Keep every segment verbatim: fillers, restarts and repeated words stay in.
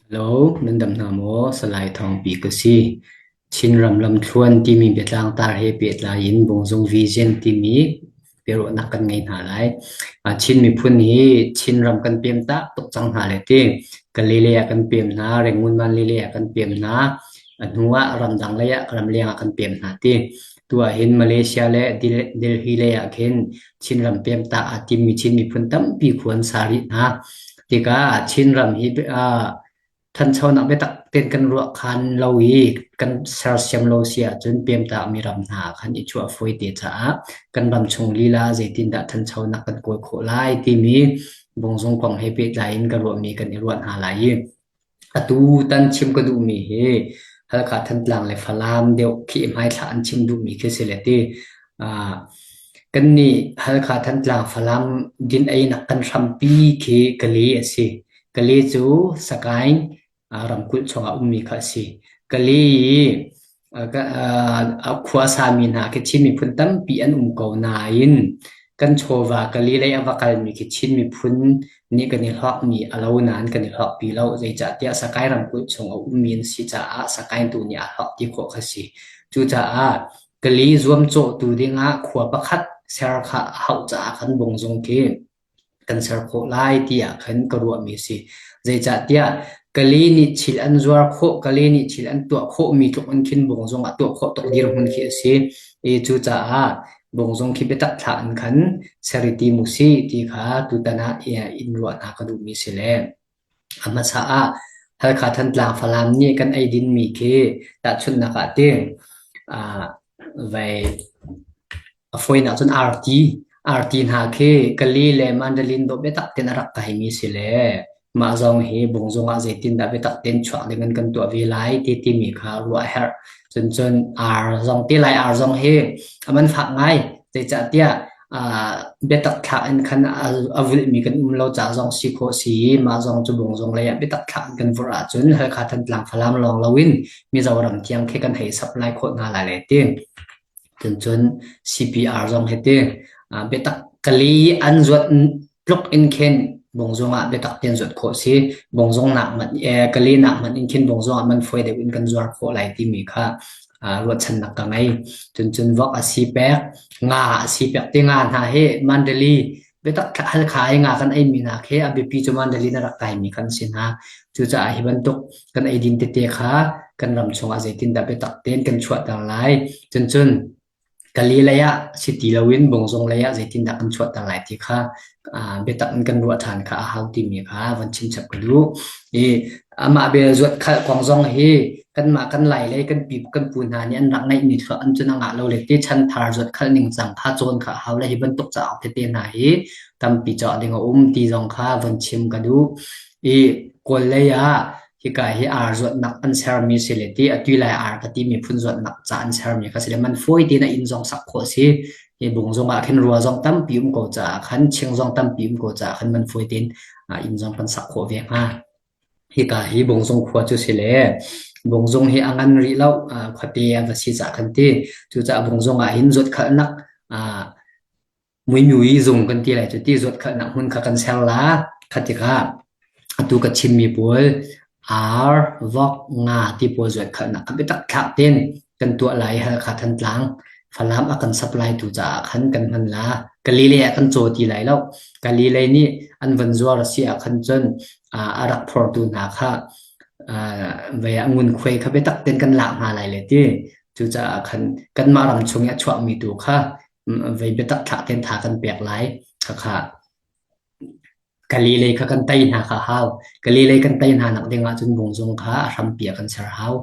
Hello, nan dam hna maw? Salai Thawngpi ka si. Chinram lamthluan timi biatlangtar he pehtlai in Bungzung Vision timi biaruahnak kan ngei hna lai. Aa, Chin miphun hi Chinram kan pem tak tuk cang hna le ti. Kalay lei ah kan pem hna, Rangoon Mandalay lei ah kan pem hna, a hnuah ramdang lei ah, ramleng ah kan pem hna ti. Tuah hin Malaysia le Dil-, Delhi lei ah khin Chinram pem tak a timi Chin miphun tampi khuan sa rih hna. Tikah Chinram hi, aa, ṭhanchonak biatak tein kan ruah khan lo i kan sersiam lo si ahcun pem takmi ram hna khan i chuah fawi te caah kan ram chung lila zeitindah ṭhanchonak kan kawi khawh lai timi Bungzung kong he pehtlai in ka ruahmi kan i ruah hna lai i atu tan chim ka duhmi hi Halkha Thantlang le Falam deuh khi i hmaithla an chim duhmi khi si le ti. Aa, kannih Halkha Thantlang Falam din einak kan hrampi khi Kalay a si. Kalay cu Sagaing, aa, ramkulh chungah ummi kha a si. Kalay i, aa, ka, aa, a khua a sami hna khi Chin miphun tampi an um ko nain kan chawva Kalay lei a va kalmi khi Chin miphun nih kan i hluakmi a lo nain kan i hluakpi lo. Zeicahtiah Sagaing ramkulh chung a ummi an si caah Sagaing tu nih aa hluak ti khawh kha si. Cucaah Kalay zuamcawhtu dingah khua pakhat ser kha a hauh caah khan Bungzung khi kan ser khawh lai tiah khan ka ruahmi a si. Zeicahtiah Kalay nih thil an zuar khawh, Kalay nih thil an tuah khawhmi tluk in khin Bungzung ah tuah khawh tuk dirhmun khi a si. I cucaah Bungzung khi biatak thla in khan ser i ti mu si ti kha tutan ah i, in ruah hna ka duhmi si le. A hmasa ah Halkha Thantlang Falam nih kan ei dinmi khi tahchunhnak ah ti, aa, vai a fawinak cun R T, R T hna khi Kalay le Mandalay dawh biatak tein a rak kaimi si le. Mah zong hi Bungzung ah zeitindah biatak tein chuak ding an kan tuah ve lai ti timi kha ruah herh. Cun cun R zong ti lai, R zong hi a man fak ngai. Zeicahtiah, aa, biatak thlak in khan a, a vulhmi kan um lo caah zong si khawh si i, mah zong cu Bungzung lei ah biatak thlak in kan vulh ahcun Halkha Thantlang Falam lawng loin Mizoram tiang khi kan hei sap lai khawh hna lai le ti. Cun cun C P R zong he ti, aa, biatak Kalay an zuat tluk in khin Bungzung ah biatak tein zuat khawh si. Bungzung nak man, eh, Kalay nak man in khin Bungzung ah man fawi deuh in kan zuar khawh lai timi kha, aa, ruahchannak ka ngei. Cun cun vok a si pek, nga a si pek ti, nga hna hi Mandalay biatak Halkha i nga kan eimi hna khi a biapi cu Mandalay na rak kaimi kan si hna. Cucaah hi bantuk kan ei din tete kha kan ram chungah zeitindah biatak tein kan chuahter lai. Cun cun Kalay lei ah si ti loin Bungzung lei ah zeitindah kan chuahter lai ti kha, aa, biatak in kan ruah ṭhan kha a hau timi kha van chim chap ka duh. I, amah bia zuat khalh kong zong hi kanmah kan Lai lei kan pi kan pu hna nih an rak ngeihmi thluak an cun a ngah lo le ti, chanthar zuat khalh ningcang kha cawn kha a hau le hi bantuk cauk tete hna hi tampi cawk ding a um ti zong kha van chim ka duh. I Kawl lei ah hika hi ar zuatnak an sermi si le ti, a tui lai ar ka timi phun zuatnak ca an sermi kha si le, man fawi tein a inn zong sak khawh si. Hi Bungzung ah khin rua zong tampi um ko caah khan, ching zong tampi um ko caah khan man fawi tein, aa, inn zong kan sak khawh ve hnga. Hika hi Bungzung khua cu si le, Bungzung hi a ngan rih lo, aa, khuate a va si caah khan ti. Cucaah Bungzung ah hin zuat khalhnak, aa, muimui zung kan ti lai cu ti, zuat khalhnak hmun kha kan ser la, kha tikah atu ka chimmi pawl, ar, vok, nga ti pawl zuat khalhnak kha biatak thlak tein kan tuah lai. Halkha Thantlang Falam a kan sap lai tu caah khan kan hman la, Kalay lei ah kan caw ti lai lo. Kalay lei nih an van zuar a si ah khan cun, aa, a rak phortu hna kha, aa, vai a ngun khuai kha biatak tein kan lak hna lai le ti. Cucaah khan kanmah ram chung i a chuakmi tu kha, mm, vai biatak thlak tein tha kan pek lai. Kha kha Kalay lei kha kan tei hna kha hau. Kalay lei kan tei hna nak ding ah cun Bungzung kha a hrampi a kan ser hau.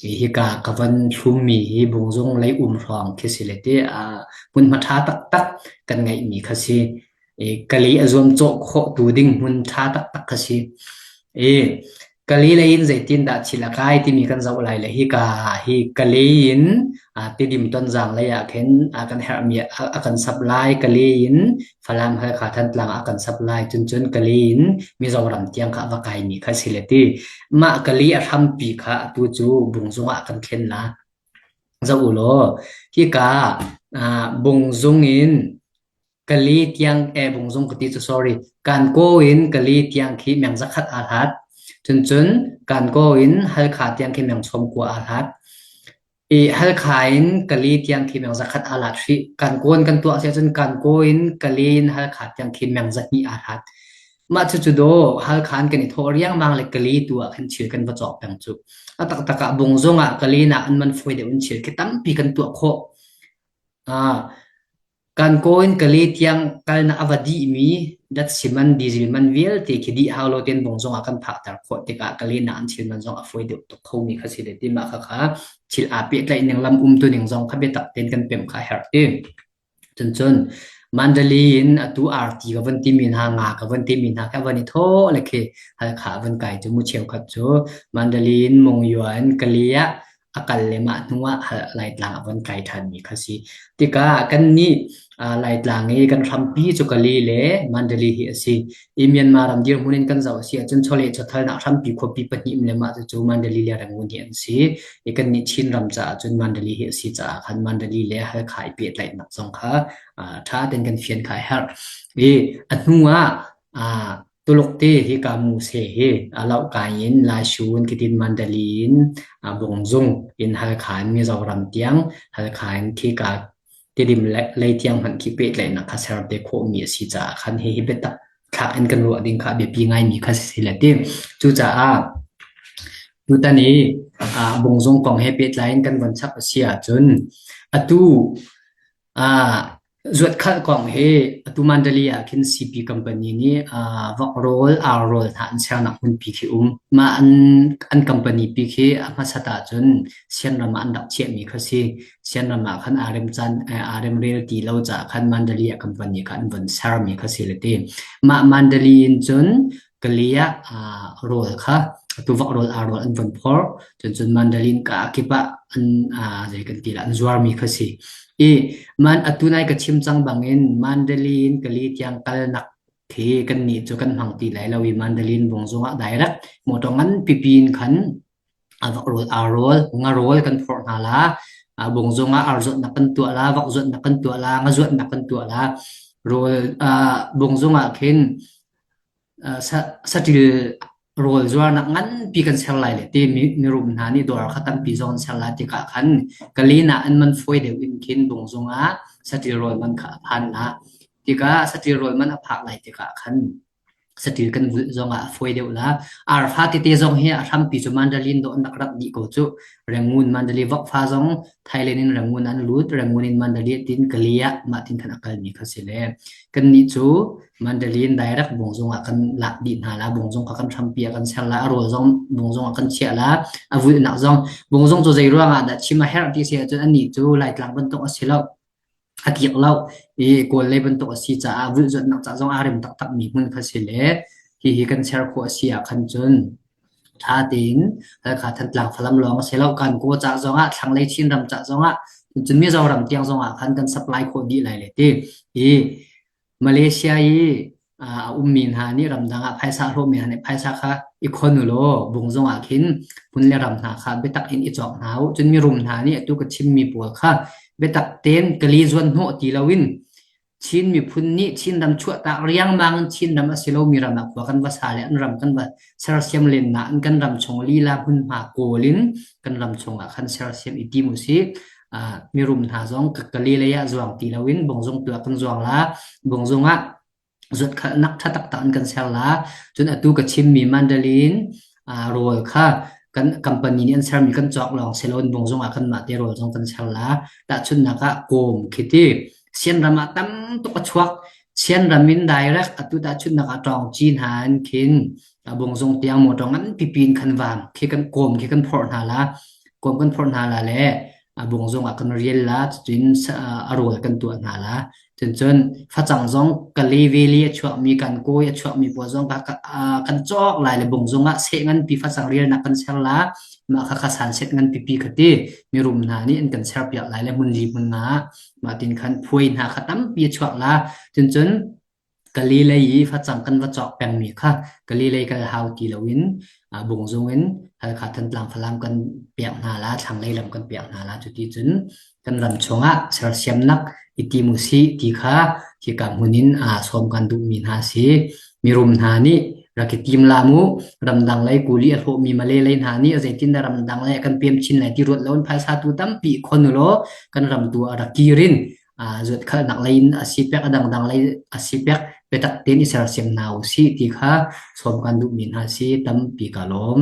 I hika ka van thlummi hi Bungzung lei um hrawng khi si le ti, aa, hmunhma ṭha taktak kan ngeihmi kha si. I Kalay a zuam cawh khawh tu ding hmun ṭha taktak kha si. I Kalay lei in zeitindah thil a kai timi kan zoh lai le, hika hi Kalay in, aa, Tidim Tonzang lei ah khin, aa, kan herhmi a, a kan sap lai. Kalay in Falam Halkha Thantlang a kan sap lai. Cun cun Kalay in Mizoram tiang kha a va kaimi kha si le ti. Mah Kalay a hrampi kha atu cu Bungzung ah kan thlen la. Zoh u law. Hika, aa, Bungzung in Kalay tiang, eh, Bungzung ka ti cu, sorry, Kankaw in Kalay tiang khi meng zakhat aa hlat. Cun cun Kankaw in Halkha tiang khi meng sawmkua aa hlat. I Halkha in Kali tiang khi meng zakhat aa hlat hrih. Kankaw in kan tuah si ahcun Kankaw in Kali in Halkha tiang khi meng zahnih aa hlat. Mah cucu daw Halkha in kan i thawh riangmang le Kali tu ah khin thil kan va cawk peng cu. A taktak ah Bungzung ah Kali nak an man fawi deuh in thil khi tampi kan tuah khawh. Aa, Kankaw in Kali tiang kalnak a va dihmi datsi man, diesel man vialte khi dih hau lo tein Bungzung ah kan phakter khawh tikah Kali nak an thil man zong a fawi deuh tuk khomi kha si le ti mah kha kha thil aa pehtlaih ning lam umtu ning zong kha biatak tein kan pem kha herh ti. Cun cun Mandalay in atu arti ka van timi hna, nga ka van timi hna kha van i thawh le khi Halkha a van kai cu mu cheukhat cu Mandalay in Monywa in Kali ah a kal le mah hnuah Hal-, Laitlang a van kai ṭhanmi kha si. Tikah kannih, aa, Laitlang i kan hrampi cu Kali le Mandalay hi a si. I Myanmar ram dirhmun in kan zoh a si ahcun chawleh chawthalnak hrampi khuapi pahnih um le mah cucu Mandalay le Rangoon hi an si. I kannih Chin ram caah cun Mandalay hi a si caah khan Mandalay le Halkha i pehtlaihnak zong kha, aa, ṭha tein kan fian kha a herh. I a hnuah, aa, Tuluk te hi ka Muse hi, aa, Laukai in Laishun, khitin Mandalay in, aa, Bungzung in Halkha in Mizoram tiang, Halkha in khi ka Tidim le-, lei tiang hmanh khi pehtlaihnak kha ser te khawhmi a si caah khan hi hi biatak thlak in kan ruah ding kha a biapi ngaimi kha si le ti. Cucaah tutan i, aa, Bungzung kong he pehtlai in kan von chap a si ahcun atu, aa, zuat khalh kong hi atu Mandalay ah khin C P company nih, aa, vok rawl, ar rawl hna an sernak hmunpi khi um. Mah an, an company pi khi a hmasa ta cun Sianram ah an rak chiahmi kha si. Sianram ah khan aa rem caan, eh, aa rem rel ti lo caah khan Mandalay ah company kha an von sermi kha si le ti. Mah Mandalay in cun Kali ah, aa, rawl kha, atu vok rawl, ar rawl an von phorh. Cun cun Mandalay in ka kip ah an, aa, zei kan ti lah, an zuarmi kha si. I man atu nai ka chim cang bangin Mandalay in Kali tiang kalnak khi kannih cu kan hmang ti lai lo i Mandalay in Bungzung ah direct motor ngan pipi in khan a vok rawl, ar rawl, nga rawl kan phorh hna la, aa, Bungzung ah ar zuatnak kan tuah la, vok zuatnak kan tuah la, nga zuatnak kan tuah la, rawl, aa, Bungzung ah khin, aa, sa-, saṭil rawl zuarnak nganpi kan ser lai le ti mi, mirum hna nih dawr kha tampi zong an ser lai tikah khan Kali nak an man fawi deuh in khin Bungzung ah saṭil rawl man kha a phan la. Tikah saṭil rawl man a phak lai tikah khan saṭil kan vulh zongah a fawi deuh la. Arfa tete zong hi a hrampi cu Mandalay in dawh an rak rak dih ko cu. Rangoon, Mandalay vokfa zong Thailand in Rangoon an lut, Rangoon in Mandalay tin Kali ah mah tin khan a kalmi kha si le. Kannih cu Mandalay in direct Bungzung ah kan lak dih hna la, Bungzung kha kan hrampi ah kan ser la, a rawl zong Bungzung ah kan chiah la, a vulhnak zong Bungzung cu zei ruangah dah chim a herh ti si ahcun anih cu Laitlang bantuk a si lo. A kik lo i Kawl lei bantuk a si caah vulh zuatnak ca zong aa rem taktak mi hmun kha si le hihi kan ser khawh a si ah khan cun ṭha tein Halkha Thantlang Falam lawng a si lo, Kankaw ca zongah, Thlanglei Chinram ca zongah, cun Mizoram tiang zongah khan kan supply khawh dih lai le ti. I Malaysia i, aa, a ummi hna nih ramdang ah phaisa a hlawhmi hna nih phaisa kha i khon u law, Bungzung ah khin hmun le ram hna kha biatak in i cawk hna u. Cun mirum hna nih atu ka chimmi pawl kha biatak tein Kali zuan hnawh ti loin Chin miphun nih Chin ram chuahtak riangmang in Chin ram a si lomi ram ah khua kan va sa le an ram kan va sersiam lennak in kan ram chung lila hmunhma kawl in kan ram chungah khan sersiam i tim u si. Aa, mirum hna zong ka, Kali lei ah zuang ti loin Bungzung tu ah kan zuang la, Bungzung ah zuatkhalhnak ṭha taktak in kan ser la. Cun atu ka chimmi Mandalay in, aa, rawl kha kan company nih an sermi kan cawk lawng si loin Bungzung ah kanmah te rawl zong kan ser la. Tahchunhnak ah kawm khi ti Sianram ah tam tuk a chuak. Sianram in direct atu tahchunhnak ah ṭawngci hna in khin, aa, Bungzung tiang motor ngan pipi in khan van khi kan kawm khi kan phorh hna la. Kawm kan phorh hna la le, aa, Bungzung ah kan rial la, cun sa-, aa, a rawl kan tuah hna la. Cun cun facang zong Kali Valley a chuakmi, Kankaw a chuakmi pawl zong ka, ka, aa, kan cawk lai le Bungzung ah seh nganpi facang rialnak kan ser la, mah kha kha sunset ngan pipi kha ti, mirum hna nih an kan serpiak lai le hmun li hmun nga ah mah tin khan phuai hna kha tampi a chuak la. Cun cun Kali lei i facang kan va cawk pengmi kha Kali lei kal hau ti loin, aa, Bungzung in Halkha Thantlang Falam kan pek hna la, Thlanglei lam kan pek hna la, cuticun kan ram chungah sersiamnak i tim u sih ti kha hika hmun in, aa, sawm kan duhmi hna si. Mirum hna nih, Ra kitim lam uh, ramdang lei kuli a hlawhmi Malay lei hna nih, a zeitindah ramdang lei a kan pem chin lai ti ruat lo in phaisa tu tampi khon uh law, kan ram tu a ra kir in, aa, zuat khalhnak lei in a si pek, a dangdang lei a si pek, biatak tein i sersiam hna u sih ti kha sawm kan duhmi hna si, tampi ka lawm.